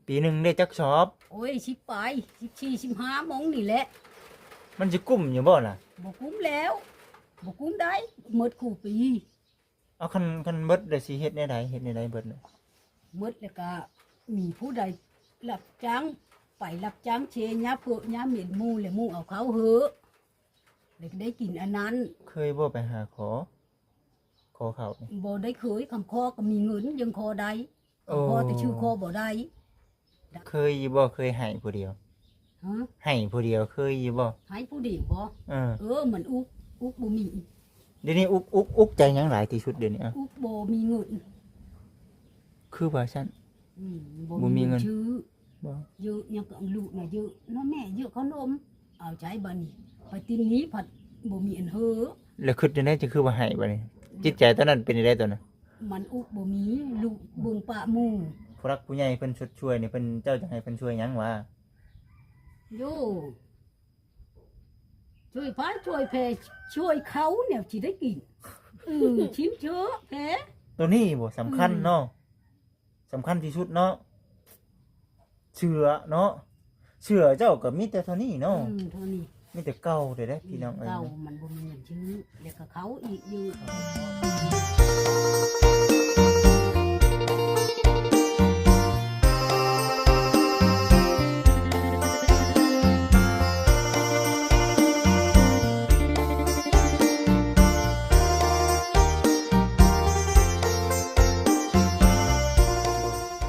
ປີໜຶ່ງໄດ້ຈັກສອບ? ໂອ້ຍ ສິບປາຍ ສິບສີ່ ສິບຫ້າ ໝ່ອງນີ້ແຫຼະ. ມັນຊິກຸ້ມຢູ່ບໍ່ລະ? ບໍ່ກຸ້ມແລ້ວ ບໍ່ກຸ້ມໄດ້ ໝົດຄູ່ປີ. ເອົາ ຄັນ ຄັນເບິດແລ້ວຊິເຮັດແນວໃດ? ເຮັດແນວໃດເບິດ? ໝົດແລ້ວກະມີຜູ້ໃດຮັບຈ້າງ ໄປຮັບຈ້າງເຊຍາເພີຍາເໝັນໝູ່ ແລ້ວໝູ່ເອົາເຂົ້າເຮີ ແລ້ວກະໄດ້ກິນອັນນັ້ນ. ເຄີຍບໍ່ໄປຫາຂໍ ຂໍເຂົ້ານີ້? ບໍ່ໄດ້ເຄີຍ ຄຳຂໍກໍມີເງິນຍັງຂໍໄດ້ ໂອ້ ຂໍແຕ່ຊື່ຂໍບໍ່ໄດ້. ເຄີຍຢູ່ບໍ່? ເຄີຍໃຫ້ຜູ້ດຽວ? ຮະ? ໃຫ້ຜູ້ດຽວເຄີຍຢູ່ບໍ່? ໃຫ້ຜູ້ດຽວບໍ່? ເອີ ເອີ ມັນອຸກ ອຸກບໍ່ມີ. ດຽວນີ້ອຸກ ອຸກ ອຸກໃຈຫຍັງຫຼາຍທີ່ສຸດດຽວນີ້? ອຸກບໍ່ມີເງິນ. ຄືວ່າຊັ້ນ? ອືມ ບໍ່ມີເງິນ ບໍ່ມີເງິນຊື້. ບໍ່ ເຢີະຫຍັງກໍລູກນະ ເຢີະເນາະແມ່ ເຢີະເຂົ້າໜົມ ເອົາໃຊ້ບາດນີ້ ໄປຕິດໜີ້ພັດບໍ່ມີອັນເຮີ. ແລ້ວຄິດຈັ່ງໃດຈຶ່ງຄືວ່າໃຫ້ບາດນີ້? ຈິດໃຈຕອນນັ້ນເປັນຈັ່ງໃດຕອນນັ້ນ? ມັນອຸກບໍ່ມີ ລູກເບິ່ງປະໝູ່. ຜູ້ຫຼັກຜູ້ໃຫຍ່ເພິ່ນຊົດຊ່ວຍນີ້ ເພິ່ນ ເຈົ້າຈະໃຫ້ເພິ່ນຊ່ວຍຫຍັງຫວາ? ໂຢ ຊ່ວຍພາ ຊ່ວຍແຜ່ ຊ່ວຍເຂົາແນວຊິໄດ້ກິນ. ເອີ ຊິມເຖາະແຜ່ ໂຕນີ້ບໍ່ສຳຄັນເນາະ. ອືມ ສຳຄັນທີ່ສຸດເນາະ ເສື້ອເນາະ ເສື້ອເຈົ້າກໍມີແຕ່ເທົ່ານີ້ເນາະ. ອືມ ເທົ່ານີ້ ມີແຕ່ເກົ່າເດ້ ເດ້ ອືມ ພີ່ນ້ອງເອີຍ ເກົ່າ ມັນບໍ່ມີເງິນຊື້ ແລ້ວກໍເຂົາອີກຢູ່.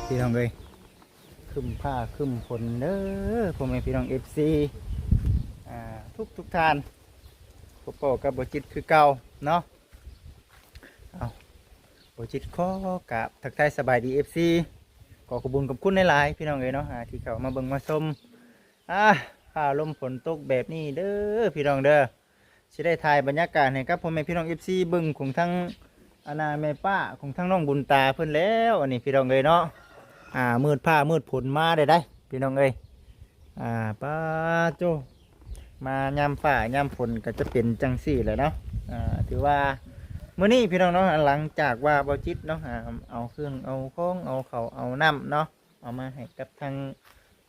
ພີ່ນ້ອງເອີຍ ຄຶ້ມຟ້າຄຶ້ມຝົນເດີ ພໍ່ແມ່ພີ່ນ້ອງເອັຟຊີ ອ່າ ທຸກໆທ່ານ ພົບພໍ້ກັບບໍ່ຈິດຄືເກົ່າເນາະ. ເອົາ ບໍ່ຈິດຂໍກາບທັກທາຍສະບາຍດີເອັຟຊີ ຂໍຂອບບຸນຂອບຄຸນຫຼາຍໆ ພີ່ນ້ອງເອີຍເນາະ ອ່າ ທີ່ເຂົ້າມາເບິ່ງມາຊົມ. ອ່າ ຟ້າລົມຝົນຕົກແບບນີ້ເດີ ພີ່ນ້ອງເດີ ຊິໄດ້ຖ່າຍບັນຍາກາດໃຫ້ກັບພໍ່ແມ່ພີ່ນ້ອງເອັຟຊີເບິ່ງ ຂອງທາງອັນນ່າແມ່ປ້າ ຂອງທາງນ້ອງບຸນຕາເພິ່ນແລ້ວ ອັນນີ້ພີ່ນ້ອງເອີຍເນາະ. ອ່າ ມືດຟ້າມືດຝົນມາໄດ້ໄດ໋ ພີ່ນ້ອງເອີຍ. ອ່າ ປາໂຈ ມາຍາມຟ້າຍາມຝົນກໍຈະເປັນຈັ່ງຊີ້ແຫຼະເນາະ. ອ່າ ຖືວ່າມື້ນີ້ພີ່ນ້ອງເນາະ ຫຼັງຈາກວ່າບໍ່ຈິດເນາະ ອ່າ ເອົາເຄື່ອງເອົາຂອງ ເອົາເຂົ້າເອົານ້ຳເນາະ ເອົາມາໃຫ້ກັບທາງ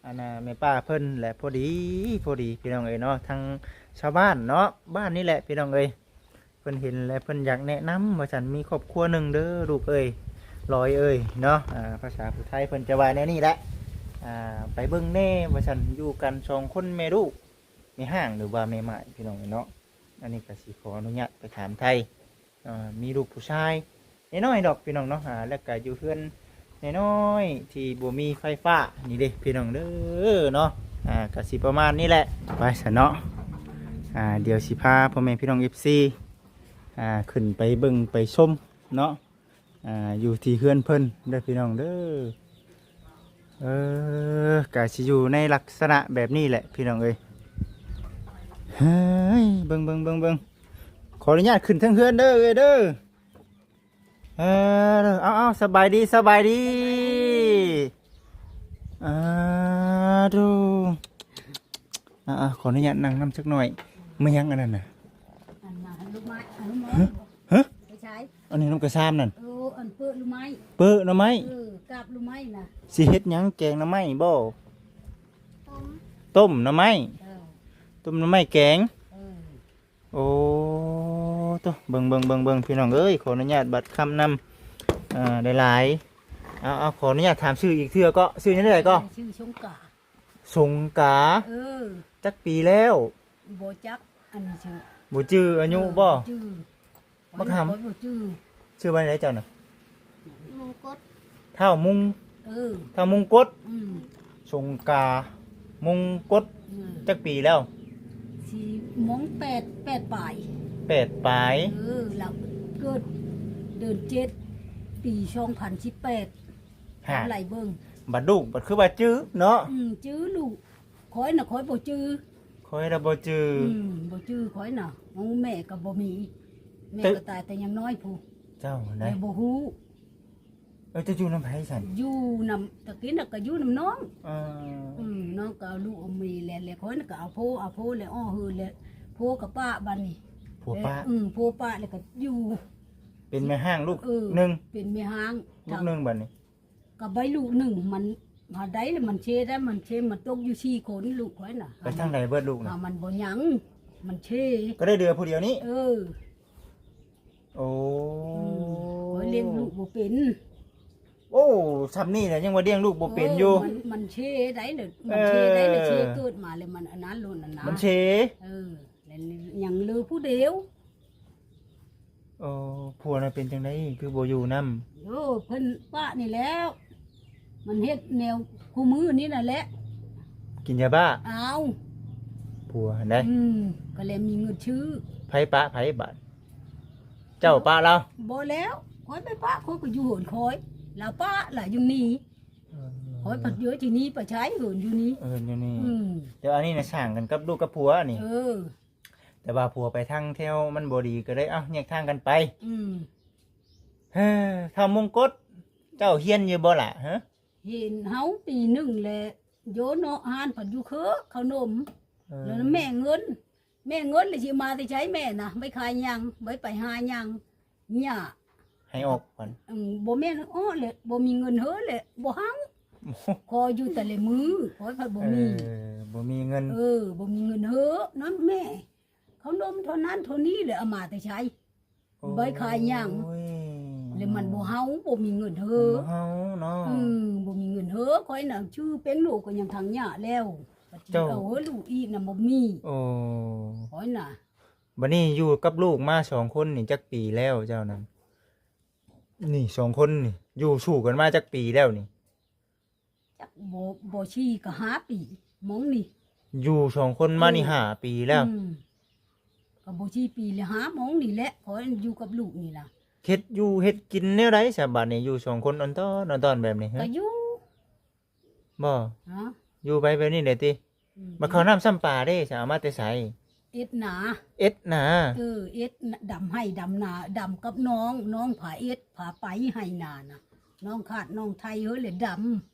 ອັນນ່າແມ່ປ້າເພິ່ນ ແລະ ພໍດີ ພໍດີພີ່ນ້ອງເອີຍເນາະ ທາງຊາວບ້ານເນາະ ບ້ານນີ້ແຫຼະພີ່ນ້ອງເອີຍ ເພິ່ນເຫັນແລະເພິ່ນຢາກແນະນຳວ່າຊັ້ນ ມີຄອບຄົວໜຶ່ງເດີລູກເອີຍ ຫຼອຍເອີຍເນາະ ອ່າ ພາສາຜູ້ໄທເພິ່ນຈະວ່າແນວນີ້ແຫຼະ ອ່າ ໄປເບິ່ງແດ່ວ່າຊັ້ນ ຢູ່ກັນສອງຄົນແມ່ລູກ ແມ່ຮ້າງ ຫຼືວ່າແມ່ໝ້າຍ ພີ່ນ້ອງເນາະ. ອັນນີ້ກໍຊິຂໍອະນຸຍາດໄປຖາມໄຖ່ ເອີ ມີລູກຜູ້ຊາຍນ້ອຍໆດອກ ພີ່ນ້ອງເນາະ ອ່າ ແລ້ວກໍຢູ່ເຮືອນນ້ອຍໆທີ່ບໍ່ມີໄຟຟ້ານີ້ເດ້ ພີ່ນ້ອງເດີເນາະ. ອ່າ ກໍຊິປະມານນີ້ແຫຼະ ໄປຊະເນາະ. ອ່າ ດຽວຊິພາພໍ່ແມ່ພີ່ນ້ອງເອັຟຊີ ອ່າ ຂຶ້ນໄປເບິ່ງໄປຊົມເນາະ ອ່າ ຢູ່ທີ່ເຮືອນເພິ່ນເດີ ພີ່ນ້ອງເດີ. ເອີ ກະຊິຢູ່ໃນລັກສະນະແບບນີ້ແຫຼະ ພີ່ນ້ອງເອີຍ. ເຮີ້ຍ ເບິ່ງ ເບິ່ງ ເບິ່ງ ເບິ່ງ ຂໍອະນຸຍາດຂຶ້ນເທິງເຮືອນເດີ ເອີຍເດີ. ເອີ ເອົາ ເອົາ ສະບາຍດີ ສະບາຍດີ. ອ່າ ດູ ອ່າ ຂໍອະນຸຍາດນັ່ງນຳຈັກໜ້ອຍ. ແມ່ນຫຍັງອັນນັ້ນນະ? ອັນນັ້ນລູກໄມ້ ອັນນີ້ ຮະ? ໄປໃຊ້? ອັນນີ້ນຳກະຊາມນັ້ນ. ເອີ ອັນເປິດລູກໄມ້ ເປິດໜໍ່ໄມ້. ເອີ ກັບລູກໄມ້ນະ. ຊິເຮັດຫຍັງ? ແກງໜໍ່ໄມ້ບໍ່? ຕົ້ມ ຕົ້ມໜໍ່ໄມ້. ເອີ ຕົ້ມໜໍ່ໄມ້ແກງ. ເອີ ໂອ້ ໂຕ ເບິ່ງ ເບິ່ງ ເບິ່ງ ເບິ່ງ ພີ່ນ້ອງເອີຍ ຂໍອະນຸຍາດບັດຄຳນຳ ເອີ ຫຼາຍໆ. ເອົາ ເອົາ ຂໍອະນຸຍາດຖາມຊື່ອີກເທື່ອເກາະ ຊື່ຫຍັງໃດເກາະ? ຊື່ສົງກາ. ສົງກາ. ເອີ ຈັກປີແລ້ວ? ບໍ່ຈັກ ອັນນີ້ຊື່ ບໍ່ຈື່ອາຍຸບໍ່? ເອີ ບໍ່ຈື່. ບັກຫຳ ຂ້ອຍບໍ່ຈື່. ຊື່ວ່າໃດເຈົ້ານະ? ມຸງກົດ ທ້າວມຸງ. ເອີ ທ້າວມຸງກົດ. ອືມ ສົງກາ ມຸງກົດ. ເອີ ຈັກປີແລ້ວ? ຊິໝ່ອງແປດ ແປດປາຍ ແປດປາຍ. ເອີ ລາວເກີດເດືອນເຈັດ ປີສອງພັນສິບແປດ. ຫາ ໄລ່ເບິ່ງ ບັດລູກບັດຄືວ່າຈື່ເນາະ. ອືມ ຈື່ລູກ ຂ້ອຍນະ ຂ້ອຍບໍ່ຈື່. ຂ້ອຍລະບໍ່ຈື່. ອືມ ບໍ່ຈື່ ຂ້ອຍນະ ໂອ້ ແມ່ກໍບໍ່ມີ ແມ່ກໍຕາຍແຕ່ຍັງນ້ອຍພຸ້ນ. ເຈົ້ານະ ແມ່ບໍ່ຮູ້. ເອີ ເຈົ້າຢູ່ນຳໃຜຊັ້ນ? ຢູ່ນຳ ຕະກີ້ນະກໍຢູ່ນຳນ້ອງ. ເອີ ອືມ ນ້ອງກໍເອົາລູກເອົາເມຍແລ້ວ ແລ້ວຂ້ອຍນະກໍເອົາຜົວ ເອົາຜົວແລ້ວ ອໍ້ ເຮີ ແລ້ວຜົວກໍປະບາດນີ້. ຜົວປະ? ເອີ ຜົວປະແລ້ວກໍຢູ່ ເປັນແມ່ຮ້າງລູກ ເອີ ໜຶ່ງ ເປັນແມ່ຮ້າງລູກໜຶ່ງບາດນີ້. ກໍໄປລູກໜຶ່ງ ມັນ ມາໄດ້ລະມັນເຊໄດ້ ມັນເຊ ມັນຕົກຢູ່ສີ່ຄົນລູກຂ້ອຍນະ. ໄປທາງໃດເບິດລູກນະ? ມັນບໍ່ຍັງ ມັນເຊ ກໍໄດ້ເຫຼືອຜູ້ດຽວນີ້. ເອີ ໂອ້ ຂ້ອຍລ້ຽງລູກບໍ່ເປັນ. ໂອ້ ຊ່ຳນີ້ແຫຼະຍັງວ່າລ້ຽງລູກບໍ່ເປັນຢູ່. ມັນເຊໄດ້ ມັນເຊໄດ້ ເຊເກີດມາແລ້ວມັນອັນນັ້ນໂລດນັ້ນນະ ມັນເຊ. ເອີ ຍັງເຫຼືອຜູ້ດຽວ. ໂອ້ ຜົວນະເປັນຈັ່ງໃດຄືບໍ່ຢູ່ນຳ? ໂອ້ ເພິ່ນປະນີ້ແລ້ວ ມັນເຮັດແນວຄູ່ມື້ນີ້ນັ້ນແຫຼະ ກິນຢາບ້າ. ອ້າວ ຜົວຫັ້ນໃດ ອືມ ກໍແລ້ວມີເງິນ ຊື້. ໃຜປະໃຜບາດ? ເຈົ້າປະລາວ? ບໍ່ແລ້ວ ຂ້ອຍໄປປະ ຂ້ອຍກໍຢູ່ເຮືອນຂ້ອຍ ລາວປະລະຢູ່ນີ້. ຂ້ອຍພັດຢູ່ທີ່ນີ້ ໄປໃຊ້ເຮືອນຢູ່ນີ້ ເຮືອນຢູ່ນີ້. ອືມ ແຕ່ອັນນີ້ນະສ້າງກັນກັບລູກກັບຜົວນີ້. ເອີ ແຕ່ວ່າຜົວໄປທາງແຖວມັນບໍ່ດີ ກໍເລີຍ ເອົ້າ ແຍກທາງກັນໄປ. ອືມ ເອີ ທ້າວມົງກົດ ເຈົ້າຮຽນຢູ່ບໍ່ລະ? ຮະ ຮຽນ ເຮົາປີໜຶ່ງແຫຼະ. ໂຍເນາະ ຮ້ານເພິ່ນຢູ່ເຄີເຂົ້າໜົມ. ເອີ ແລ້ວແມ່ເງິນ ແມ່ເງິນລະຊິມາແຕ່ໃສແມ່ນະ? ໄວ້ຂາຍຫຍັງ? ໄວ້ໄປຫາຫຍັງ? ຫຍ້າ ໃຫ້ອອກກ່ອນ. ອືມ ບໍ່ແມ່ນອອກແຫຼະ ບໍ່ມີເງິນເຮີແຫຼະ ບໍ່ເຮົາ. ຂໍຢູ່ແຕ່ລະມື້ ຂ້ອຍພັດບໍ່ມີ. ເອີ ບໍ່ມີເງິນ. ເອີ ບໍ່ມີເງິນເຮີນຳແມ່. ເຂົ້າໜົມເທົ່ານັ້ນເທົ່ານີ້ແຫຼະ ເອົາມາແຕ່ໃສ? ໂອ້ຍ ໄວ້ຂາຍຫຍັງ? ແລ້ວມັນບໍ່ເຮົາ ບໍ່ມີເງິນເຮີ. ບໍ່ເຮົາເນາະ. ອືມ ບໍ່ມີເງິນເຮີ. ຂ້ອຍນະ ຊື່ເປັນລູກກໍຍັງທັງຫຍ້າແລ້ວ. ເຈົ້າ ເອົາເຮີລູກອີກນະ ບໍ່ມີ. ໂອ້ ຂ້ອຍນະ. ບັດນີ້ຢູ່ກັບລູກມາສອງຄົນນີ້ຈັກປີແລ້ວເຈົ້ານັ້ນ? ນີ້ສອງຄົນນີ້ ຢູ່ສູ້ກັນມາຈັກປີແລ້ວນີ້? ຈັກບໍ່ ບໍ່ສີ່ກໍຫ້າປີມົ້ງນີ້. ຢູ່ສອງຄົນມານີ້ຫ້າປີແລ້ວ. ອືມ ກໍບໍ່ສີ່ປີແລ້ວ ຫ້າມົ້ງນີ້ແຫຼະ ຂ້ອຍຢູ່ກັບລູກນີ້ລະ. ເຮັດຢູ່ເຮັດກິນແນວໃດຊະບາດນີ້ ຢູ່ສອງຄົນອອນຕອນ ອອນຕອນແບບນີ້? ກໍຢູ່ ບໍ່ ຢູ່ໄປແບບນີ້ແຫຼະຕິ. ອືມ ບັດເຂົ້ານ້ຳຊ້ຳປາເດ້ ຈະເອົາມາແຕ່ໃສ? ເອັດນາ ເອັດນາ. ເອີ ເອັດ ດຳໄຮ່ດຳນາ ດຳກັບນ້ອງ ນ້ອງພາເອັດ ພາໄປໄຮ່ນານະ ນ້ອງຄາດນ້ອງໄຖເຮີແຫຼະດຳ.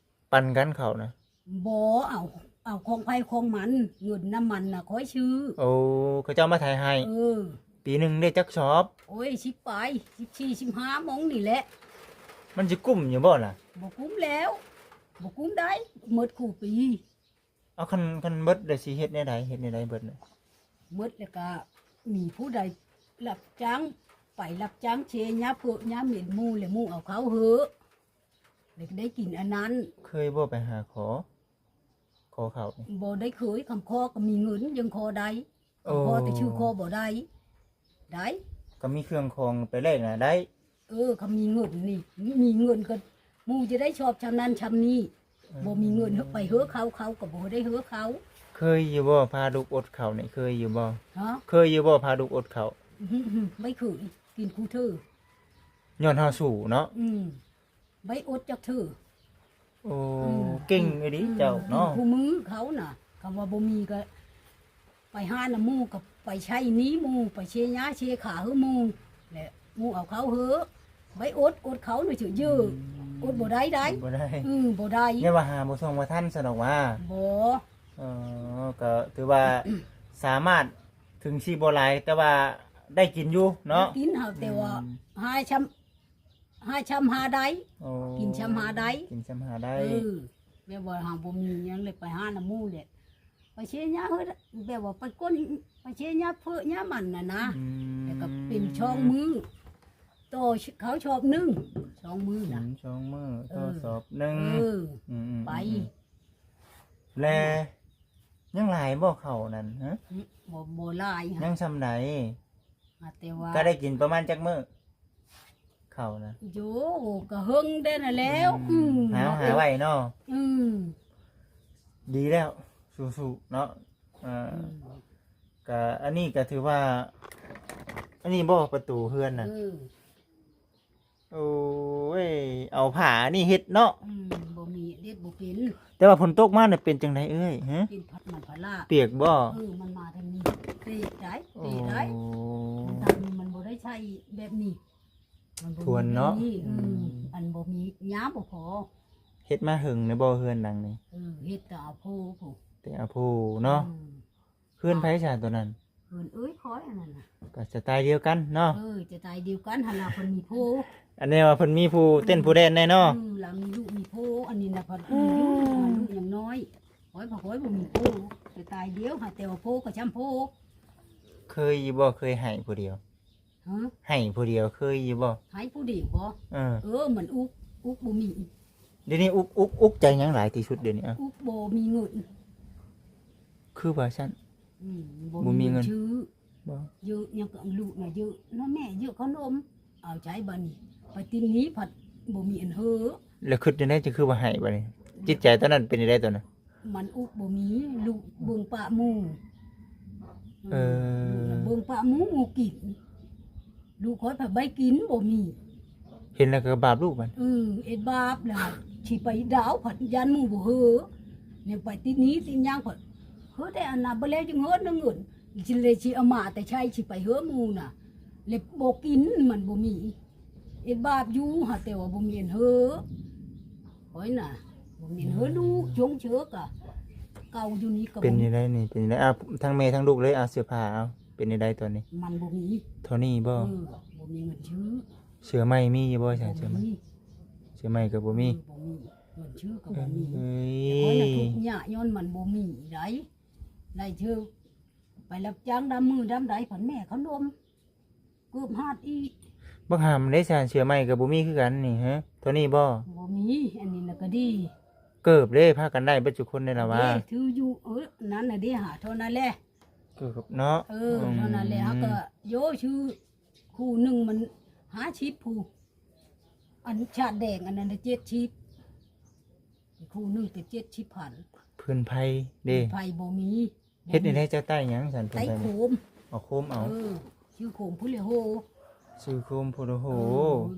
ປັນກັນເຂົ້ານະ? ບໍ່ ເອົາ ເອົາຂອງໃຜຂອງມັນ ເງິນນຳມັນນະຂ້ອຍຊື້. ໂອ້ ເຂົາເຈົ້າມາໄຖໃຫ້. ເອີ ປີໜຶ່ງໄດ້ຈັກສອບ? ໂອ້ຍ ສິບປາຍ ສິບສີ່ ສິບຫ້າມົ້ງນີ້ແຫຼະ. ມັນຊິກຸ້ມຢູ່ບໍ່ລະ? ບໍ່ກຸ້ມແລ້ວ ບໍ່ກຸ້ມໄດ້ ໝົດຄູ່ປີ. ເອົາ ຄັນ ຄັນເບິດແລ້ວຊິເຮັດແນວໃດ? ເຮັດແນວໃດເບິດນະ? ໝົດແລ້ວກະມີຜູ້ໃດຮັບຈ້າງ ໄປຮັບຈ້າງເຊຍາເພີ້ຍາເໝັນໝູ່ ແລ້ວໝູ່ເອົາເຂົ້າເຮີ ແລ້ວກໍໄດ້ກິນອັນນັ້ນ. ເຄີຍບໍ່ໄປຫາຂໍ ຂໍເຂົ້ານີ້? ບໍ່ໄດ້ເຄີຍ ຄຳຂໍກໍມີເງິນຍັງຂໍໄດ້. ໂອ້ ຂໍແຕ່ຊື່ຂໍບໍ່ໄດ້ ໄດ້ ກໍມີເຄື່ອງຂອງໄປແລກນະໄດ້. ເອີ ຄຳມີເງິນນີ້ ມີເງິນກໍໝູ່ຈະໄດ້ຊອບຊ່ຳນັ້ນຊ່ຳນີ້. ເອີ ບໍ່ມີເງິນໄປເຮີເຂົາ ເຂົາກໍບໍ່ໄດ້ເຮີເຂົາ. ເຄີຍຢູ່ບໍ່ພາລູກອົດເຂົ້ານີ້ ເຄີຍຢູ່ບໍ່? ຮະ ເຄີຍຢູ່ບໍ່ພາລູກອົດເຂົ້າ? ອື ບໍ່ເຄີຍ ກິນຄູ່ເທີ ຍ້ອນເຮົາສູ້ເນາະ. ອື ໄວ້ອົດຈັກເທື່ອ. ໂອ້ ອື ເກັ່ງອີ່ຫຼີ ອື ເຈົ້າເນາະ ກິນຄູ່ມື້ເຂົານະ. ຄຳວ່າບໍ່ມີກໍໄປຫານຳໝູ່ ກໍໄປໃຊ້ໜີ້ໝູ່ ໄປເຊຍາເຊຂາໃຫ້ໝູ່ ແລະໝູ່ເອົາເຂົ້າເຮີ ໄວ້ອົດ ອົດເຂົາໜ້ອຍເຈີ ອືມ ອົດບໍ່ໄດ້ໄດ໋. ບໍ່ໄດ້ ອື ບໍ່ໄດ້. ແຕ່ວ່າຫາບໍ່ຊ່ວງບໍ່ທັນຊັ້ນດອກຫວາ. ບໍ່ ເອີ ກໍຖືວ່າສາມາດ ເຖິງຊິບໍ່ຫຼາຍ ແຕ່ວ່າໄດ້ກິນຢູ່ເນາະ. ໄດ້ກິນເຮົາ ແຕ່ວ່າ ອືມ ຫາຊ່ຳ ຫາຊ່ຳຫາໄດ້. ໂອ້ ກິນຊ່ຳຫາໄດ້ ກິນຊ່ຳຫາໄດ້. ເອີ ແບບວ່າເຮົາບໍ່ມີຫຍັງເລີຍ ໄປຫານຳໝູ່ແຫຼະ ໄປເຊຍາເຮີ ແບບວ່າໄປກົ້ນ ໄປເຊຍາເພີ້ຍາມັນນະນະ. ອືມ ແລ້ວກໍເປັນຊ່ອງມື້ ຕໍ່ເຂົ້າຊອບໜຶ່ງ ຊ່ອງມື້ນະ. ອືມ ຊ່ອງມື້ ເອີ ຕໍ່ຊອບໜຶ່ງ. ເອີ ອືມໆໆ ໄປ ອືມໆ ແລະ ຍັງຫຼາຍບໍ່ເຂົ້ານັ້ນ? ຫຶ ບໍ່ ບໍ່ຫຼາຍ ຍັງຊ່ຳໃດ? ຫາແຕ່ວ່າ ກໍໄດ້ກິນປະມານຈັກມື້? ເຂົ້ານະ ໂຢ ກໍເຫິງແດ່ນະແລ້ວ. ອືມ ອືມ ຫາ ຫາໄວ້ເນາະ. ອືມ ດີແລ້ວ ສູ້ໆເນາະ. ເອີ ອືມ ກະອັນນີ້ກະຖືວ່າ ອັນນີ້ບໍ່ປະຕູເຮືອນນະ? ເອີ ໂອ້ຍ ເອົາຜ້ານີ້ເຮັດເນາະ. ອືມ ບໍ່ມີ ເຮັດບໍ່ເປັນ. ແຕ່ວ່າຝົນຕົກມານີ້ເປັນຈັ່ງໃດເອື້ອຍ? ຮະ ເປັນພັດມັນພະລາ ປຽກບໍ່? ເອີ ມັນມາທາງນີ້ ເຕະໄດ້ ເຕະໄດ້. ໂອ້ ມັນທາງນີ້ມັນບໍ່ໄດ້ໃຊ້ແບບນີ້ ມັນບໍ່ມີ ທວນເນາະ. ແບບນີ້ ອືມ ອືມ ອັນບໍ່ມີ ຫຍ້າບໍ່ພໍ. ເຮັດມາເຫິງແລ້ວບໍ່ເຮືອນຫຼັງນີ້? ເອີ ເຮັດແຕ່ອາໂພ ແຕ່ອາໂພເນາະ. ອືມ ເຮືອນໃຜຊະໂຕນັ້ນ? ເຮືອນເອື້ອຍຂ້ອຍອັນນັ້ນນະ. ກໍສະໄຕດຽວກັນເນາະ. ເອີ ສະໄຕດຽວກັນ ຫັ້ນລະ ເພິ່ນມີໂພ. ອັນນີ້ວ່າເພິ່ນມີຜູ້ເຕັ້ນຜູ້ແດນແດ່ເນາະ. ອືມ ລາວມີລູກມີໂພ ອັນນີ້ນະ ພັດມີຢູ່ ລູກຍັງນ້ອຍ. ຂ້ອຍ ຂ້ອຍບໍ່ມີໂພ ແຕ່ຕາຍດຽວ ຫາແຕ່ວ່າໂພກໍຊ່ຳໂພ. ເຄີຍຢູ່ບໍ່? ເຄີຍໃຫ້ຜູ້ດຽວ? ຮະ? ໃຫ້ຜູ້ດຽວເຄີຍຢູ່ບໍ່? ໃຫ້ຜູ້ດຽວບໍ່? ເອີ ເອີ ມັນອຸກ ອຸກບໍ່ມີ. ດຽວນີ້ອຸກ ອຸກ ອຸກໃຈຫຍັງຫຼາຍທີ່ສຸດດຽວນີ້? ອຸກບໍ່ມີເງິນ. ຄືວ່າຊັ້ນ? ອືມ ບໍ່ມີເງິນ ບໍ່ມີເງິນຊື້. ບໍ່ ເຢີະຫຍັງກໍລູກນະ ເຢີະເນາະແມ່ ເຢີະຂະໜົມ ເອົາໃຊ້ບາດນີ້ ໄປຕິດໜີ້ພັດບໍ່ມີອັນເຫີ. ແລ້ວຄິດຈັ່ງໃດ ຈັ່ງຄືວ່າໃຫ້ບາດນີ້? ຈິດໃຈຕອນນັ້ນເປັນຈັ່ງໃດຕອນນັ້ນ? ມັນອຸກບໍ່ມີ ລູກເບິ່ງປະໝູ່. ເອີ ລູກນະເບິ່ງປະໝູ່ ໝູ່ກິນ ລູກຂ້ອຍພັດໄດ້ກິນບໍ່ມີ. ເຫັນແລ້ວກໍບາບລູກບັດ. ເອີ ເຮັດບາບແລ້ວ ຊິໄປດາວພັດຢ້ານໝູ່ບໍ່ເຫີ. ແນວໄປຕິດໜີ້ຕິດຫຍັງພັດ ເຮີແຕ່ອັນນະ ບໍ່ແລ້ວຈຶ່ງເຮີນຳເງິນ ຊິເລີຍຊິເອົາມາແຕ່ໃສ ຊິໄປເຮີໝູ່ນະ ແລ້ວບໍ່ກິນ ມັນບໍ່ມີ. ເຮັດບາບຢູ່ ຫາແຕ່ວ່າບໍ່ມີອັນເຮີ. ຂ້ອຍນະ ບໍ່ມີອັນເຮີ ລູກຊົງເຊີກະ ເກົ່າຢູ່ນີ້ກໍ ເປັນຈັ່ງໃດນີ້ ເປັນຈັ່ງໃດ? ອ່າ ທັງແມ່ທັງລູກເລີຍ ອ່າ ເສື້ອຜ້າ ເອົາ ເປັນຈັ່ງໃດຕອນນີ້? ມັນບໍ່ມີ ເທົ່ານີ້ບໍ່? ເອີ ບໍ່ມີເງິນຊື້. ເສື້ອໃໝ່ມີຢູ່ບໍ່? ບໍ່ມີ ເສື້ອໃໝ່ ເສື້ອໃໝ່ກໍບໍ່ມີ. ເອີ ບໍ່ມີ ເງິນຊື້ກໍບໍ່ມີ. ເອີຍ ແຕ່ຂ້ອຍນະທຸກຍາກຍ້ອນມັນບໍ່ມີໃດ. ໄດ້ເທື່ອໄປຮັບຈ້າງດຳມື້ດຳໃດ ພັນແມ່ເຂົານວມ ເກີບຫາດອີກ. ບັກຫຳເດ້ຊັ້ນ ເສື້ອໃໝ່ກໍບໍ່ມີຄືກັນນີ້ ຮະ ເທົ່ານີ້ບໍ່? ບໍ່ມີ. ອັນນີ້ນະກໍດີ ເກີບເດ້ ພາກັນໄດ້ເບິດທຸກຄົນເດ້ລະວ່າ ເດ້ ຖືຢູ່ ເອີ ນັ້ນນະເດ້ ຫາເທົ່ານັ້ນແຫຼະ ເກີບເນາະ. ເອີ ອືມ ເທົ່ານັ້ນແຫຼະ ເຮົາກໍໂຍຊື່ ຄູ່ໜຶ່ງມັນຫ້າສິບ ຜູ້ ອັນຊາດແດງອັນນັ້ນນະ ເຈັດສິບ ຄູ່ໜຶ່ງກໍເຈັດສິບພັນ. ເພິ່ນໄພເດ້ ເພິ່ນໄພບໍ່ມີ. ເຮັດແນວໃດ ເຈົ້າໄຕ້ຫຍັງຊັ້ນ? ໄຕ້ໂຄມ. ເອົາໂຄມເອົາ. ເອີ ຊື່ໂຄມພຸ້ນແຫຼະໂຫ ຊື່ໂຄມພຸ້ນແຫຼະໂຫ. ເອີ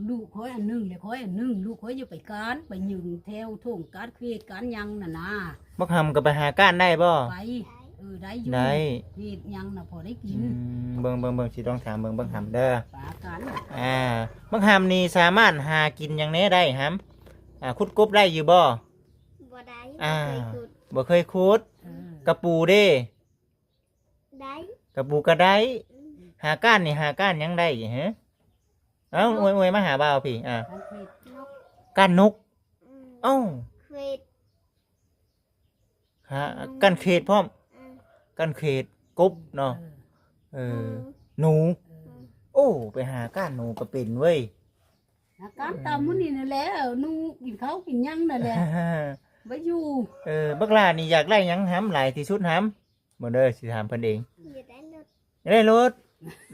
ລູກຂ້ອຍອັນໜຶ່ງ ແລະຂ້ອຍອັນໜຶ່ງ ລູກຂ້ອຍຢູ່ໄປການ ໄປຢືນແຖວທົ່ງການເຂດການຫຍັງນັ້ນນະ. ບັກຫຳກໍໄປຫາການໄດ້ບໍ່? ໄປ ເອີ ໄດ້ຢູ່ ໄດ້ ເຮັດຫຍັງນະ ພໍໄດ້ກິນ. ອືມ ເບິ່ງໆໆ ຊິລອງຖາມເບິ່ງບັກຫຳເດີ ໄປຫາການ. ອ່າ ບັກຫຳນີ້ສາມາດຫາກິນຫຍັງແດ່ໄດ້ຫຳ? ອ່າ ຂຸດກົບໄດ້ຢູ່ບໍ່? ບໍ່ໄດ້. ອ່າ ບໍ່ເຄີຍຂຸດ ບໍ່ເຄີຍຂຸດ. ເອີ ກະປູເດ້? ໄດ້ ກະປູກະໄດ້. ອືມ ຫາກ້ານນີ້ ຫາກ້ານຫຍັງໄດ້ຫະ? ເອົ້າ ໂອ້ຍ ໂອ້ຍ ມາຫາບ່າວພີ້ ອ່າ ກ້ານນົກ. ອືມ ເອົ້າ ເຂດ ຫາ ອືມ ກ້ານເຂດພ້ອມ. ອືມ ກ້ານເຂດ ກົບເນາະ. ເອີ ເອີ ໜູ ໜູ. ເອີ ໂອ້ ໄປຫາກ້ານໜູກໍເປັນເວີ້ຍ. ອາການຕາມມື້ນີ້ນັ້ນແຫຼະ ໜູກິນເຂົ້າກິນຫຍັງນັ້ນແຫຼະ ບໍ່ຢູ່. ເອີ ບັກຫຼ້ານີ້ຢາກໄດ້ຫຍັງຫຳຫຼາຍທີ່ສຸດຫຳ? ເບິ່ງເດີ ຊິຖາມເພິ່ນເອງ. ຢາກໄດ້ລົດ. ຢາກໄດ້ລົດ?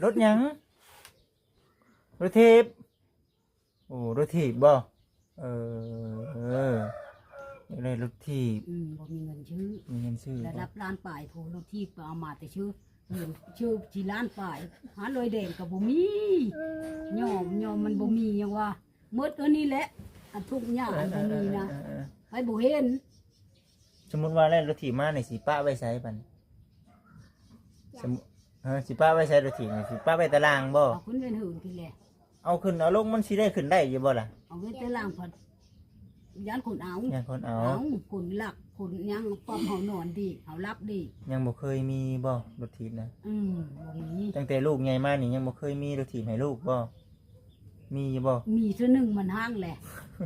ລົດຫຍັງ? ລົດຖີບ? ໂອ້ ລົດຖີບບໍ່? ເອີ ຢາກໄດ້ລົດຖີບ. ອືມ ບໍ່ມີເງິນຊື້ ມີເງິນຊື້ ລະດັບລ້ານປາຍພຸ້ນ ລົດຖີບກໍເອົາມາແຕ່ຊື້ ເງິນຊື້ທີ່ລ້ານປາຍ ຫ້າຮ້ອຍແດງກໍບໍ່ມີ. ອືມ ຍອມ ຍອມມັນບໍ່ມີ ຫຍັງວ່າ ໝົດເທົ່ານີ້ແຫຼະ ອັນທຸກຍາກ ເອີ ອັນບໍ່ມີນະ. ເອີ ເອີ ເອີ ໃຜບໍ່ເຫັນ? ສົມມຸດວ່າໄດ້ລົດຖີບມານີ້ ຊິປະໄວ້ໃສບັດນີ້? ສົມ ເອີ ຊິປະໄວ້ໃສລົດຖີບນີ້? ຊິປະໄວ້ຕາລ່າງບໍ່? ເອົາຂຶ້ນເຮືອນເຫີນພີ້ແຫຼະ. ເອົາຂຶ້ນເອົາລົງ ມັນຊິໄດ້ຂຶ້ນໄດ້ຢູ່ບໍ່ລະ? ເອົາໄວ້ແຕ່ຫຼັງພັດ ຢ້ານຄົນເອົາ. ຢ້ານຄົນເອົາ. ເອົາ ຄົນລັກ ຄົນຫຍັງ ປ້ອມເຮົານອນດີ ເຮົາຫຼັບດີ. ຍັງບໍ່ເຄີຍມີບໍ່ລົດຖີບນະ? ອືມ ບໍ່ມີ. ຕັ້ງແຕ່ລູກໃຫຍ່ມານີ້ ຍັງບໍ່ເຄີຍມີລົດຖີບໃຫ້ລູກບໍ່? ມີຢູ່ບໍ່? ມີເທື່ອໜຶ່ງ ມັນຫ້າງແຫຼະ.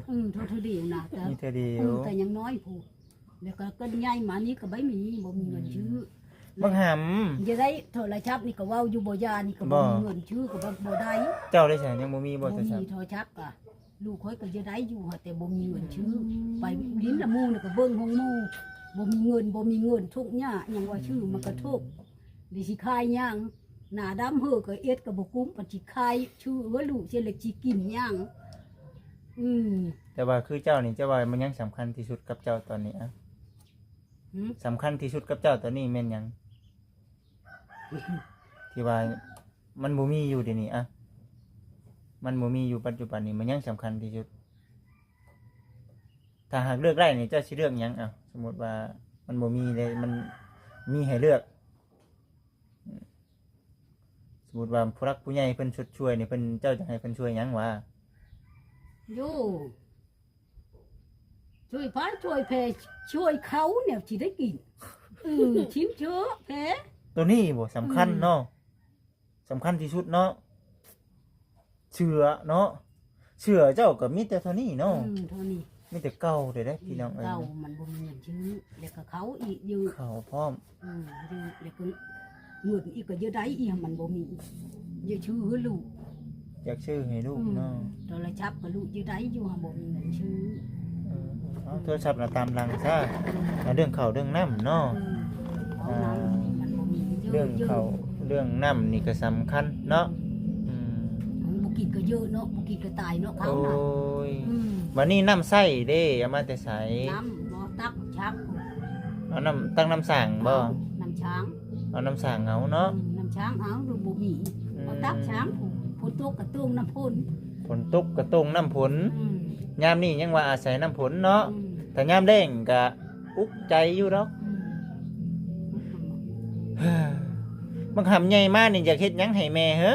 ອືມ ເທື່ອ ເທື່ອດຽວນະ ມີເທື່ອດຽວ. ອືມ ແຕ່ຍັງນ້ອຍພຸ້ນ. ແລ້ວກໍ ກໍໃຫຍ່ມານີ້ກໍບໍ່ມີ ບໍ່ມີເງິນຊື້. ອືມ ບັກຫຳ ຈະໄດ້ໂທລະສັບນີ້ກໍເວົ້າຢູ່ບໍ່ຢ່າ ນີ້ກໍບໍ່ມີເງິນຊື້ ກໍບໍ່ ບໍ່ໄດ້. ເຈົ້າໄດ້ໃສ ຍັງບໍ່ມີບໍ່ໂທລະສັບ? ບໍ່ມີໂທລະສັບກະ ລູກຂ້ອຍກໍຈະໄດ້ຢູ່ ຫາແຕ່ບໍ່ມີເງິນຊື້. ອືມ ໄປຫຼິ້ນນຳໝູ່ນີ້ກໍເບິ່ງຫ້ອງໝູ່ ບໍ່ມີເງິນ ບໍ່ມີເງິນ ທຸກຍາກ ຫຍັງວ່າຊື້ມັນກໍທຸກ. ອືມ ຊິຂາຍຫຍັງ? ໜ້າດຳເຫີກໍເອັດກໍບໍ່ກຸ້ມ ພັດຊິຂາຍ ຊື້ວ່າລູກເສຍແລ້ວຊິກິນຫຍັງ? ອືມ ແຕ່ວ່າຄືເຈົ້ານີ້ ເຈົ້າວ່າມັນຫຍັງສຳຄັນທີ່ສຸດກັບເຈົ້າຕອນນີ້ອະ? ຫື? ສຳຄັນທີ່ສຸດກັບເຈົ້າຕອນນີ້ແມ່ນຫຍັງ? ທີ່ວ່າມັນບໍ່ມີຢູ່ດຽວນີ້ອະ ມັນບໍ່ມີຢູ່ປັດຈຸບັນນີ້ ມັນຫຍັງສຳຄັນທີ່ສຸດ? ຖ້າຫາກເລືອກໄດ້ນີ້ ເຈົ້າຊິເລືອກຫຍັງ? ເອົ້າ ສົມມຸດວ່າມັນບໍ່ມີເລີຍ ມັນມີໃຫ້ເລືອກ ສົມມຸດວ່າຜູ້ຫຼັກຜູ້ໃຫຍ່ເພິ່ນຊົດຊ່ວຍນີ້ ເພິ່ນ ເຈົ້າຈະໃຫ້ເພິ່ນຊ່ວຍຫຍັງຫວາ? ໂຢ ຊ່ວຍພາ ຊ່ວຍແພ ຊ່ວຍເຂົາແນວຊິໄດ້ກິນ. ອື ຊິນເຊື້ອແພ ໂຕນີ້ບໍ່ສຳຄັນເນາະ. ອື ສຳຄັນທີ່ສຸດເນາະ ເສື້ອເນາະ. ເສື້ອເຈົ້າກໍມີແຕ່ເທົ່ານີ້ເນາະ ອືມ ເທົ່ານີ້ ມີແຕ່ເກົ່າເດ້ ອືມ ພີ່ນ້ອງເອີຍ ເກົ່າ ມັນບໍ່ມີເງິນຊື້ ແລ້ວກໍເຂົ້າອີກຢູ່ ເຂົ້າພ້ອມ ອືມ ຢູ່ ແລ້ວກໍເງິນອີກກໍຢາກໄດ້ອີກ ມັນບໍ່ມີ ຢາກຊື້ໃຫ້ລູກ ຢາກຊື້ໃຫ້ລູກເນາະ ອືມ ໂທລະສັບກໍລູກຢາກໄດ້ຢູ່ ຫາບໍ່ມີເງິນຊື້ ເອີ ເອົາໂທລະສັບນະຕາມຫຼັງຊະ ອືມ ເລື່ອງເຂົ້າເລື່ອງນ້ຳເນາະ ອືມ ເອົານ້ຳ ອ່າ ມັນບໍ່ມີເງິນຊື້ ເລື່ອງເຂົ້າເລື່ອງນ້ຳນີ້ກໍສຳຄັນເນາະ ອືມ ອືມ ມັນບໍ່ກິນກໍເຢີະເນາະ ບໍ່ກິນກໍຕາຍເນາະ ເຂົ້ານະ ໂອ້ຍ ອືມ ບັດນີ້ນ້ຳໃຊ້ເດ້ ເອົາມາແຕ່ໃສ? ນ້ຳບໍ່ ຕັກຊ່າງ ເອົານ້ຳ ຕັກນ້ຳສ້າງບໍ່? ເອົານ້ຳຊ່າງ ເອົານ້ຳສ້າງເອົາເນາະ ອືມ ນ້ຳຊ່າງເອົາ ບໍ່ມີ ອືມ ເອົາຕັກຊ່າງ ຝົນຕົກກໍຕົງນ້ຳຝົນ ຝົນຕົກກໍຕົງນ້ຳຝົນ ອືມ ຍາມນີ້ຍັງວ່າອາໄສນ້ຳຝົນເນາະ ອືມ ຖ້າຍາມແລ້ງກໍອຸກໃຈຢູ່ດອກ ອືມ ບັກຫຳໃຫຍ່ມານີ້ຢາກເຮັດຫຍັງໃຫ້ແມ່ເຮີ?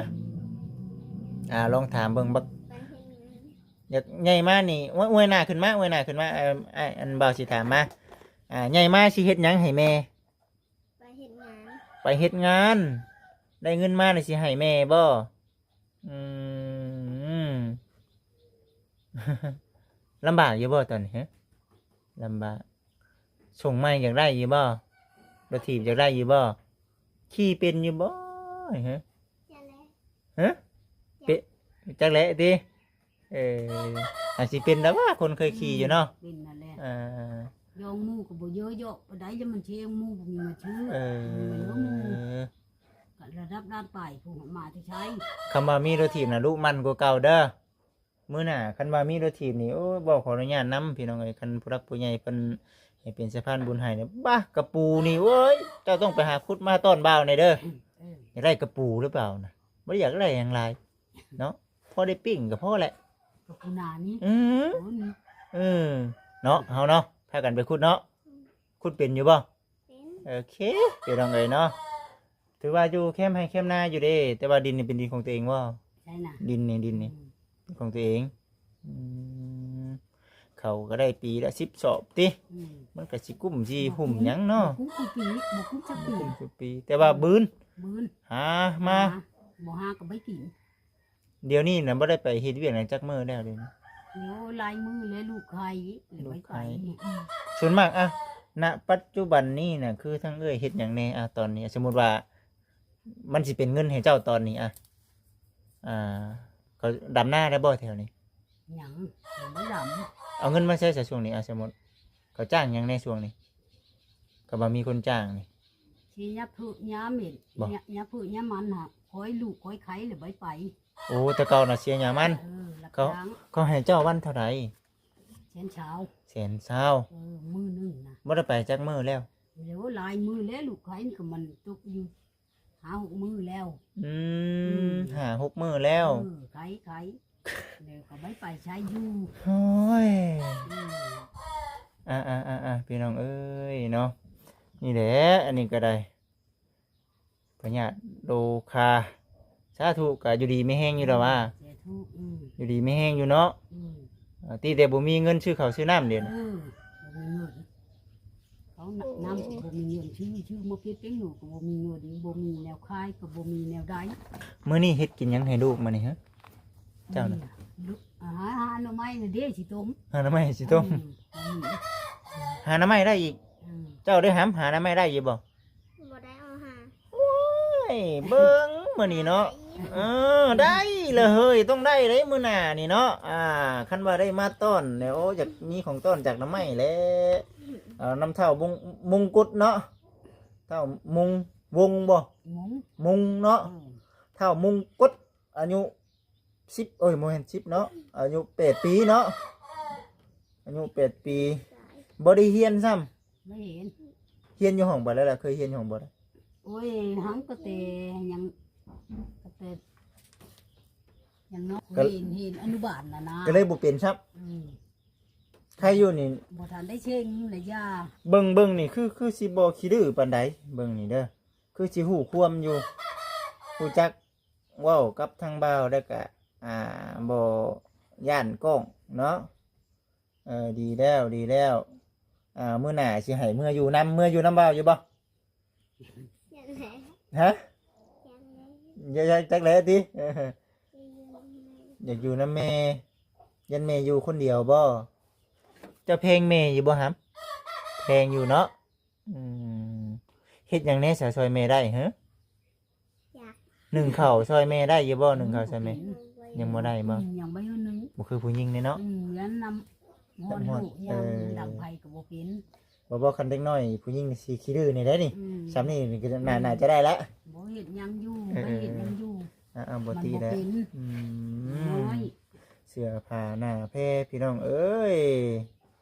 ອ່າ ລອງຖາມເບິ່ງບັກ ຢາກໃຫຍ່ມານີ້ ອວຍ ອວຍໜ້າຂຶ້ນມາ ອວຍໜ້າຂຶ້ນມາ ເອີ ອ້າຍ ອັນບ່າວຊິຖາມມາ ອ່າ ໃຫຍ່ມາຊິເຮັດຫຍັງໃຫ້ແມ່? ໄປເຮັດງານ ໄປເຮັດງານ ໄດ້ເງິນມານີ້ຊິໃຫ້ແມ່ບໍ່? ອືມ ລຳບາກຢູ່ບໍ່ຕອນນີ້? ຮະ ລຳບາກ ສົ່ງໃໝ່ຢາກໄດ້ຢູ່ບໍ່? ລົດຖີບຢາກໄດ້ຢູ່ບໍ່? ຂີ່ເປັນຢູ່ບໍ່? ຮະ ຈັກແຫຼະ ຮະ ເປະ ຈັກແຫຼະຕິ? ເອີ ອາດຊິເປັນແລ້ວວ່າ ຄົນເຄີຍຂີ່ຢູ່ເນາະ ເປັນນັ້ນແຫຼະ ເອີ ຢອງໝູ່ກໍບໍ່ເຍີະເຍາະປານໃດ ຢ່າມັນເທງໝູ່ບໍ່ມີມາຊື້ ເອີ ມັນບໍ່ໝູ່ ກໍລະດັບລ້ານປາຍ ຜູ້ມາແຕ່ໃສ ຄຳວ່າມີລົດຖີບນະ ລຸໝັ່ນກວ່າເກົ່າເດີ ມື້ໜ້າຄັນວ່າມີລົດຖີບນີ້ ໂອ້ ເວົ້າຂໍອະນຸຍາດນຳ ພີ່ນ້ອງເອີຍ ຄັນຜູ້ຫຼັກຜູ້ໃຫຍ່ເພິ່ນໃຫ້ເປັນສະພານບຸນໃຫ້ນີ້ ບາ ກະປູນີ້ ໂອ້ຍ ເຈົ້າຕ້ອງໄປຫາຂຸດມາຕ້ອນບ່າວແດ່ເດີ ເອີ ຢາກໄດ້ກະປູຫຼືເປົ່ານະ ບໍ່ໄດ້ຢາກໄດ້ຫຍັງຫຼາຍ ເນາະ ພໍໄດ້ປີ້ງກໍພໍແຫຼະ ກໍຜູ້ໜ້ານີ້ ອືມ ໂອ້ຍ ເອີ ເນາະ ເຮົາເນາະ ພາກັນໄປຂຸດເນາະ ອືມ ຂຸດເປັນຢູ່ບໍ່? ເປັນ ໂອເຄ ພີ່ນ້ອງເອີຍເນາະ ຖືວ່າຢູ່ແຄມໄຮ່ແຄມນາຢູ່ເດ້ ແຕ່ວ່າດິນນີ້ເປັນດິນຂອງຕົວເອງບໍ່? ໃຊ່ນະ ດິນນີ້ ດິນນີ້ ອືມ ເປັນຂອງຕົວເອງ ອືມ ເຂົ້າກໍໄດ້ປີລະສິບສອບຕິ ອືມ ມັນກໍຊິກຸ້ມຊິຫຸ້ມຫຍັງເນາະ ບໍ່ກຸ້ມຊຸປີ ບໍ່ກຸ້ມຊຸປີ ແຕ່ວ່າບືນ ບືນ ຫາມາ ຫາ ບໍ່ຫາກໍໄປກິນ ດຽວນີ້ນະບໍ່ໄດ້ໄປເຮັດວຽກຫຍັງຈັກມື້ແລ້ວເດ ໂອ້ ຫຼາຍມື້ແລ້ວ ລູກໄຂ້ ລູກໄຂ້ ອືມ ສ່ວນມາກ ອະ ນະປັດຈຸບັນນີ້ນະ ຄືທາງເອື້ອຍເຮັດຫຍັງແດ່? ອະ ຕອນນີ້ ສົມມຸດວ່າ ມັນຊິເປັນເງິນໃຫ້ເຈົ້າຕອນນີ້ ອະ ອ່າ ເຂົາດຳນາໄດ້ບໍ່ແຖວນີ້? ຍັງ ຍັງບໍ່ດຳ ເອົາເງິນມາໃຊ້ຊະຊ່ວງນີ້? ອະ ສົມມຸດ ເຂົາຈ້າງຫຍັງແດ່ຊ່ວງນີ້? ກໍບໍ່ມີຄົນຈ້າງນີ້ ຊິຫຍ້າພືກຫຍ້າເມັນ ບໍ່ ຫຍ້າ ຫຍ້າພືກຫຍ້າມັນຫາ ຄອຍລູກຄອຍໄຂ້ແລ້ວໄປໄປ ໂອ້ ແຕ່ເກົ່ານະເສຍຫຍ້າມັນ ເອີ ຮັບຈ້າງ ເຂົາ ເຂົາໃຫ້ເຈົ້າວັນເທົ່າໃດ? ແສນຊາວ ແສນຊາວ ເອີ ມື້ໜຶ່ງນະ ບໍ່ໄດ້ໄປຈັກມື້ແລ້ວ? ໂອ້ ຫຼາຍມື້ແລ້ວ ລູກໄຂ້ກໍມັນຕົກຢູ່ ຫ້າຫົກມື້ແລ້ວ ອືມ ອືມ ຫ້າຫົກມື້ແລ້ວ ເອີ ໄຂ້ ໄຂ້ ແລ້ວກໍໄປ ໄປໃຊ້ຢູ່ ໂອ້ຍ ອືມ ອ່າໆໆໆ ພີ່ນ້ອງເອີຍເນາະ ນີ້ແຫຼະ ອັນນີ້ກໍໄດ້ ພະຍາດໂລຄາ ສາທຸ ກໍຢູ່ດີມີແຮງຢູ່ດອກວ່າ ສາທຸ ອືມ ຢູ່ດີມີແຮງຢູ່ເນາະ ອືມ ເອີ ຕິແຕ່ບໍ່ມີເງິນຊື້ເຂົ້າຊື້ນ້ຳດຽວນີ້ ເອີ ບໍ່ມີເງິນ ເຂົ້ານ້ຳກໍບໍ່ມີເງິນຊື້ ຊື້ມາເປັດແປ້ງໜູກໍບໍ່ມີເງິນ ບໍ່ມີແນວຂາຍກໍບໍ່ມີແນວໄດ້ ມື້ນີ້ເຮັດກິນຫຍັງໃຫ້ລູກມື້ນີ້ ຮະ ເຈົ້ານະ? ອືມ ລູກ ຫາ ຫາໜໍ່ໄມ້ນະເດ້ ຊິຕົ້ມ ຫາໜໍ່ໄມ້ຊິຕົ້ມ ອືມ ຫາໜໍ່ໄມ້ໄດ້ອີກ ອືມ ເຈົ້າໄດ້ຫຳ ຫາໜໍ່ໄມ້ໄດ້ຢູ່ບໍ່? ບໍ່ໄດ້ເອົາຫາ ໂອ້ຍ ເບິ່ງມື້ນີ້ເນາະ ເອີ ໄດ້ລະເຮີ້ຍ ຕ້ອງໄດ້ເດ້ມື້ໜ້ານີ້ເນາະ ອ່າ ຄັນວ່າໄດ້ມາຕ້ອນແລ້ວ ໂອ້ ຢາກມີຂອງຕ້ອນຈາກໜໍ່ໄມ້ແຫຼະ ເອົານຳທ້າວມົງ ມົງກຸດເນາະ ທ້າວມົງ ວົງບໍ່? ມົງ ມົງເນາະ ເອີ ທ້າວມົງກຸດ ອາຍຸສິບ ໂອ້ຍ ບໍ່ແມ່ນສິບເນາະ ອາຍຸແປດປີເນາະ ອາຍຸແປດປີ ບໍ່ໄດ້ຮຽນຊ້ຳ ບໍ່ເຫັນ ຮຽນຢູ່ຫ້ອງບໍ່ໄດ້ລະ ເຄີຍຮຽນຢູ່ຫ້ອງບໍ່ໄດ້? ໂອ້ຍ ຫັງກໍແຕ່ຍັງ ກໍແຕ່ຍັງເນາະ ກໍເຫັນ ເຫັນອະນຸບານນະນະ ກໍເລີຍບໍ່ເປັນຊ້ຳ ອືມ ໃຄຢູ່ນີ້ ບໍ່ທັນໄດ້ເສັງລະຢ່າ ເບິ່ງ ເບິ່ງນີ້ ຄື ຄືຊິບໍ່ຂີ້ດື້ປານໃດ ເບິ່ງນີ້ເດີ ຄືຊິຮູ້ຄວາມຢູ່ ຮູ້ຈັກເວົ້າກັບທາງບ່າວ ແລ້ວກະ ອ່າ ບໍ່ຢ້ານກ້ອງເນາະ ເອີ ດີແລ້ວ ດີແລ້ວ ອ່າ ມື້ໜ້າຊິໃຫ້ເມືອຢູ່ນຳ ເມືອຢູ່ນຳບ່າວຢູ່ບໍ່? ຢ່າແຫຼະ ຮະ? ຢ່າແຫຼະ ຢາກ ຢາກ ຈັກແຫຼະຕິ ເອີ ຢູ່ນຳແມ່ ຢາກຢູ່ນຳແມ່ ຢ້ານແມ່ຢູ່ຄົນດຽວບໍ່? ເຈົ້າແພງແມ່ຢູ່ບໍ່ຫຳ? ແພງຢູ່ເນາະ. ອືມ ເຮັດຫຍັງແດ່ຊະ ຊ່ອຍແມ່ໄດ້ຫື? ຢາກ ໜຶ້ງເຂົ້າຊ່ອຍແມ່ໄດ້ຢູ່ບໍ່? ໜຶ້ງເຂົ້າຊ່ອຍແມ່ ຍັງບໍ່ໄດ້ບໍ່? ອືມ ຍັງບໍ່ທັນໜຶ້ງ ບໍ່ຄືຜູ້ຍິງເດ້ເນາະ. ອືມ ຢ້ານນ້ຳຮ້ອນ ນ້ຳຮ້ອນ ລູກ ເອີ ຍ່າງດັງໄຟກໍບໍ່ເປັນ. ບໍ່ ບໍ່ ຄັນເດັກນ້ອຍຜູ້ຍິງຊິຂີ້ດື້ນີ້ໄດ໋ນີ້. ອືມ ສ່ຳນີ້ກໍໜ້າ ອືມ ໜ້າຈະໄດ້ລະ. ບໍ່ເຮັດຫຍັງຢູ່ ເອີ ບໍ່ເຮັດຫຍັງຢູ່. ອ່າໆ ບໍ່ຕີແລ້ວ. ອືມ ນ້ອຍ ເສື້ອຜ້າໜ້າແພພີ່ນ້ອງເອີຍ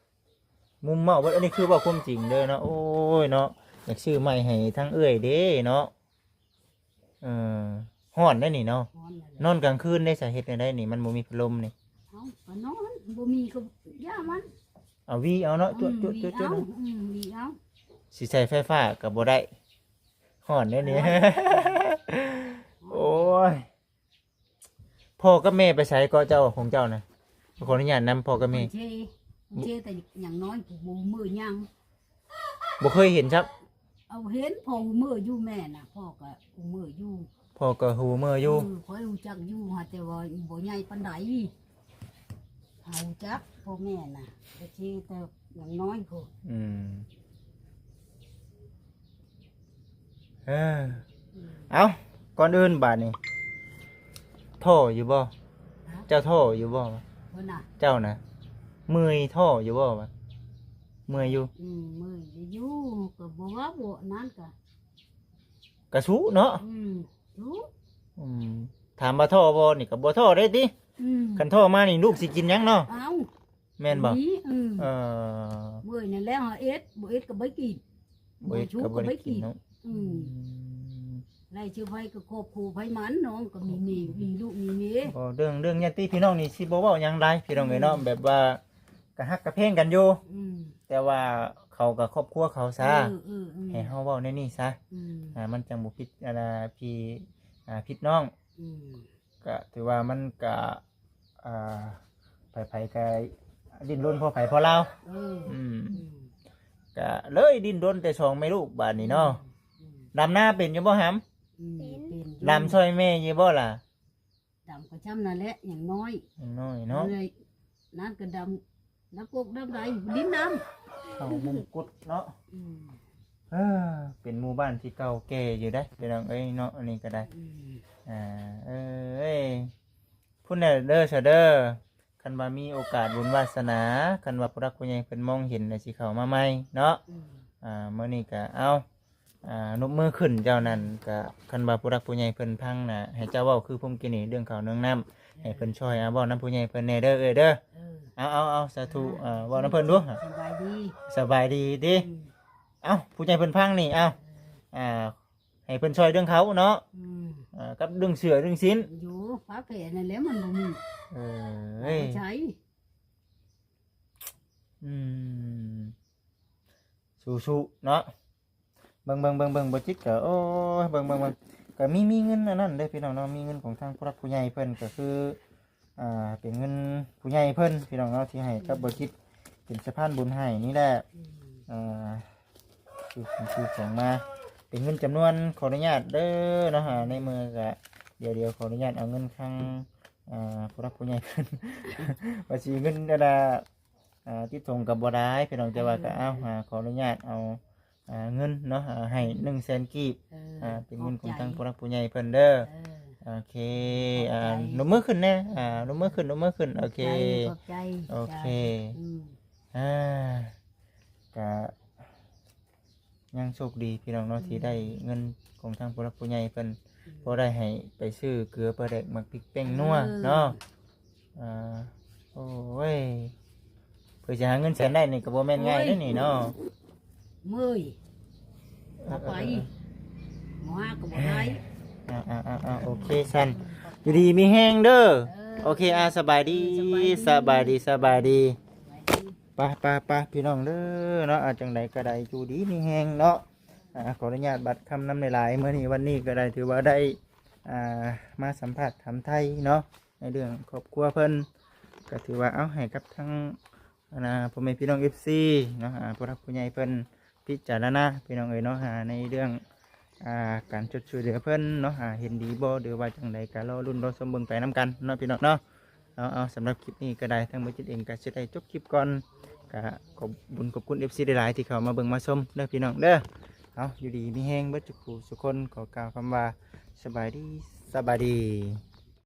ມຸມເມົາເບິດ. ອັນນີ້ຄືເວົ້າຄວາມຈິງເດີເນາະ. ໂອ້ຍເນາະ ຢາກຊື້ໃໝ່ໃຫ້ທາງເອື້ອຍເດ້ເນາະ. ເອີ ຮ້ອນໄດ໋ນີ້ເນາະ. ຮ້ອນນັ້ນແຫຼະ. ນອນກາງຄືນໄດ້ສາເຫດແນວໃດນີ້ ມັນບໍ່ມີພັດລົມນີ້? ເອົ້າ ກໍນອນ ບໍ່ມີກໍຢ່າມັນ ເອົາຫວີເອົາເນາະ. ອືມ ຈົດໆໆໆ ຫວີເອົາ. ອືມ ຫວີເອົາ. ຊິໃຊ້ໄຟຟ້າກໍບໍ່ໄດ້ ຮ້ອນເດ້ນີ້. ຮ້ອນ ໂອ້ຍ ພໍ່ກັບແມ່ໄປໃສເກາະເຈົ້າ ຂອງເຈົ້ານະ? ຂໍອະນຸຍາດນຳພໍ່ກັບແມ່. ເພິ່ນເຊ ເພິ່ນເຊແຕ່ຍັງນ້ອຍ ຜູ້ບໍ່ເມືອຍັງ ບໍ່ເຄີຍເຫັນຊ້ຳ. ເອົາ ເຫັນພໍ່ເມືອຢູ່ແມ່ນະ ພໍ່ກໍເມືອຢູ່. ພໍ່ກໍຮູ້ເມືອຢູ່. ເອີ ຂ້ອຍຮູ້ຈັກຢູ່ ຫາແຕ່ວ່າບໍ່ໃຫຍ່ປານໃດ. ເຮົາຮູ້ຈັກພໍ່ແມ່ນະ ແຕ່ເຊແຕ່ຍັງນ້ອຍພຸ້ນ. ອືມ ເອີ ອືມ ເອົ້າ ກ່ອນອື່ນບາດນີ້ ທໍ້ຢູ່ບໍ່? ຮະ? ເຈົ້າທໍ້ຢູ່ບໍ່? ເພິ່ນນະ ເຈົ້ານະ ເມື່ອຍທໍ້ຢູ່ບໍ່? ເມື່ອຍຢູ່. ອືມ ເມື່ອຍຢູ່ ກໍບໍ່ວ່າບໍ່ນັ້ນກະ ກະສູ້ເນາະ. ອືມ ສູ້. ອືມ ຖາມວ່າທໍ້ບໍ່ນີ້ ກໍບໍ່ທໍ້ໄດ້ຕິ. ອືມ ຄັນທໍ້ມານີ້ ລູກຊິກິນຫຍັງເນາະ? ເອົ້າ ແມ່ນບໍ່? ມີ ອືມ ເອີ ເມື່ອຍນັ້ນແຫຼະ ເຮັດ ບໍ່ເຮັດກໍບໍ່ກິນ ບໍ່ເຮັດກໍບໍ່ໄດ້ກິນເນາະ. ອືມ ອືມ ໄລ່ຊື່ໃຜກໍຄອບຄົວໃຜມັນ ນ້ອງກໍມີແມ່ ມີລູກມີເມຍ. ບໍ່ ເລື່ອງ ເລື່ອງຍາດຕິພີ່ນ້ອງນີ້ຊິບໍ່ເວົ້າຫຍັງຫຼາຍ ພີ່ນ້ອງເອີຍເນາະ. ອືມ ແບບວ່າກໍຮັກກໍແພງກັນຢູ່. ອືມ ແຕ່ວ່າເຂົາກໍຄອບຄົວເຂົາຊະ. ເອີ ເອີ ເອີ ໃຫ້ເຮົາເວົ້າແນວນີ້ຊະ. ອືມ ອ່າ ມັນຈັ່ງບໍ່ຜິດ ອັນນ່າ ທີ່ ອ່າ ຜິດນ້ອງ. ອືມ ກະຖືວ່າມັນກະ ອ່າ ໃຜໆກະດີ້ນລົນພໍໃຜພໍລາວ. ເອີ ອືມ ອືມ ກະເລີຍດີ້ນລົນແຕ່ສອງແມ່ລູກບາດນີ້ເນາະ. ອືມ ອືມ ດຳນາເປັນຢູ່ບໍ່ຫຳ? ອືມ ເປັນ ເປັນຢູ່. ດຳຊ່ອຍແມ່ຢູ່ບໍ່ລະ? ດຳກໍຊ່ຳນັ້ນແຫຼະ ຍັງນ້ອຍ ຍັງນ້ອຍເນາະ. ເອີຍ ນັ້ນກໍດຳ ດຳກົກດຳໃດ ດິນນຳ ເຂົ້າມຸມກຸດເນາະ. ອືມ ເອີ ເປັນໝູ່ບ້ານທີ່ເກົ່າແກ່ຢູ່ເດ້ພີ່ນ້ອງເອີຍເນາະ ອັນນີ້ກໍໄດ້. ອືມ ອ່າ ເອີຍ ພຸ້ນແຫຼະເດີຊະເດີ ຄັນວ່າມີໂອກາດບຸນວາສະໜາ ຄັນວ່າຜູ້ຫຼັກຜູ້ໃຫຍ່ເພິ່ນມອງເຫັນ ແລ້ວຊິເຂົ້າມາໃໝ່ເນາະ. ອືມ ອ່າ ມື້ນີ້ກໍເອົາ ອ່າ ນົບມືຂຶ້ນເຈົ້ານັ້ນ ກໍຄັນວ່າຜູ້ຫຼັກຜູ້ໃຫຍ່ເພິ່ນຟັງນະ ໃຫ້ເຈົ້າເວົ້າຄືພົມກີນີ້ ເລື່ອງເຂົ້າເລື່ອງນ້ຳ ໃຫ້ເພິ່ນຊ່ອຍ ອ່າ ເວົ້ານຳຜູ້ໃຫຍ່ເພິ່ນແດ່ເດີເອື້ອຍເດີ. ເອີ ເອົາ ເອົາ ເອົາ ສາທຸ. ອ່າ ເອີ ເວົ້ານຳເພິ່ນດູ. ສະບາຍດີ ສະບາຍດີຕິ. ອືມ ເອົ້າ ຜູ້ໃຫຍ່ເພິ່ນຟັງນີ້ ເອົ້າ ເອີ ອ່າ ໃຫ້ເພິ່ນຊ່ອຍເລື່ອງເຂົາເນາະ. ອືມ ເອີ ກັບເລື່ອງເສື້ອເລື່ອງສິ້ນ ຢູ່ຝາແຜນັ້ນແຫຼະ ມັນບໍ່ມີ. ເອີຍ ໃຊ້ ອືມ ສູ້ໆເນາະ. ເບິ່ງໆໆໆ ບໍ່ຈິດກໍ ໂອ້ຍ ເບິ່ງໆໆ ກໍມີ ມີເງິນອັນນັ້ນເດ້ພີ່ນ້ອງເນາະ ມີເງິນຂອງທາງຜູ້ຫຼັກຜູ້ໃຫຍ່ເພິ່ນ ກໍຄື ອ່າ ເປັນເງິນຜູ້ໃຫຍ່ເພິ່ນພີ່ນ້ອງເນາະ ທີ່ໃຫ້ກັບບໍ່ຈິດເປັນສະພານບຸນໃຫ້ນີ້ແຫຼະ. ອືມ ອ່າ ຊື້ຂອງ ຊື້ຂອງມາ ເປັນເງິນຈຳນວນ ຂໍອະນຸຍາດເດີເນາະ ໃນເມື່ອກະ ດຽວ ດຽວຂໍອະນຸຍາດເອົາເງິນທາງ ອ່າ ຜູ້ຫຼັກຜູ້ໃຫຍ່ເພິ່ນ ວ່າຊິເງິນອັນນ່າ ອ່າ ຕິດຖົງກໍບໍ່ຫຼາຍພີ່ນ້ອງ ແຕ່ວ່າກໍເອົາ ອ່າ ຂໍອະນຸຍາດເອົາ ອ່າ ເງິນເນາະ ອ່າ ໃຫ້ໜຶ່ງແສນກີບ. ເອີ ອ່າ ເປັນເງິນຂອງທາງຜູ້ຫຼັກຜູ້ໃຫຍ່ເພິ່ນເດີ. ເອີ ໂອເຄ ອ່າ ນົບມືຂຶ້ນແດ່ ອ່າ ນົບມືຂຶ້ນ ນົບມືຂຶ້ນ. ໂອເຄ ຂອບໃຈ ຂອບໃຈ. ໂອເຄ ອືມ ອ່າ ກະຍັງໂຊກດີພີ່ນ້ອງເນາະ ອືມ ທີ່ໄດ້ເງິນຂອງທາງຜູ້ຫຼັກຜູ້ໃຫຍ່ເພິ່ນ ອືມ ພໍໄດ້ໃຫ້ໄປຊື້ເກືອປາແດກ ໝາກພິກ ແປ້ງນົວເນາະ. ເອີ ອ່າ ໂອ້ຍ ເພື່ອຊິຫາເງິນແສນໄດ້ນີ້ກໍບໍ່ແມ່ນງ່າຍເດ້ນີ້ເນາະ. ໂອ້ຍ ເອີ ເອີ ເອີ ບໍ່ຫາກໍບໍ່ໄດ້. ອ່າໆໆໆ ໂອເຄຊັ້ນ ຢູ່ດີມີແຮງເດີ. ເອີ ໂອເຄ ອ່າ ສະບາຍດີ ເອີ ສະບາຍດີ ສະບາຍດີ ສະບາຍດີ. ໄປໆໆ ພີ່ນ້ອງເດີເນາະ ອ່າ ຈັ່ງໃດກໍໄດ້ຢູ່ດີມີແຮງເນາະ. ອ່າ ຂໍອະນຸຍາດບັດຄຳນຳຫຼາຍໆ ມື້ນີ້ວັນນີ້ກໍໄດ້ ຖືວ່າໄດ້ ອ່າ ມາສຳພາດຖາມໄຖ່ເນາະ ໃນເລື່ອງຄອບຄົວເພິ່ນ ກໍຖືວ່າເອົາໃຫ້ກັບທັງ ອັນນ່າ ພໍ່ແມ່ພີ່ນ້ອງ ເອັຟຊີ ເນາະ ອ່າ ຜູ້ຫຼັກຜູ້ໃຫຍ່ເພິ່ນພິຈາລະນາ ພີ່ນ້ອງເອີຍເນາະ ອ່າ ໃນເລື່ອງ ອ່າ ການຊົດຊ່ວຍເຫຼືອເພິ່ນເນາະ ອ່າ ເຫັນດີບໍ່ ຫຼືວ່າຈັ່ງໃດ ກໍລໍລຸ້ນລໍຊົມເບິ່ງໄປນຳກັນເນາະ ພີ່ນ້ອງເນາະ. ເອົາ ເອົາ ສຳລັບຄລິບນີ້ກໍໄດ້ ທາງບໍ່ຈິດເອງກໍຊິໄດ້ຈົບຄລິບກ່ອນ. ກໍຂອບບຸນຂອບຄຸນເອັຟຊີຫຼາຍໆ ທີ່ເຂົ້າມາເບິ່ງມາຊົມເດີພີ່ນ້ອງເດີ. ເອົາ ຢູ່ດີມີແຮງເບິດທຸກຜູ້ທຸກຄົນ ຂໍກ່າວຄຳວ່າ ສະບາຍດີ ສະບາຍດີ.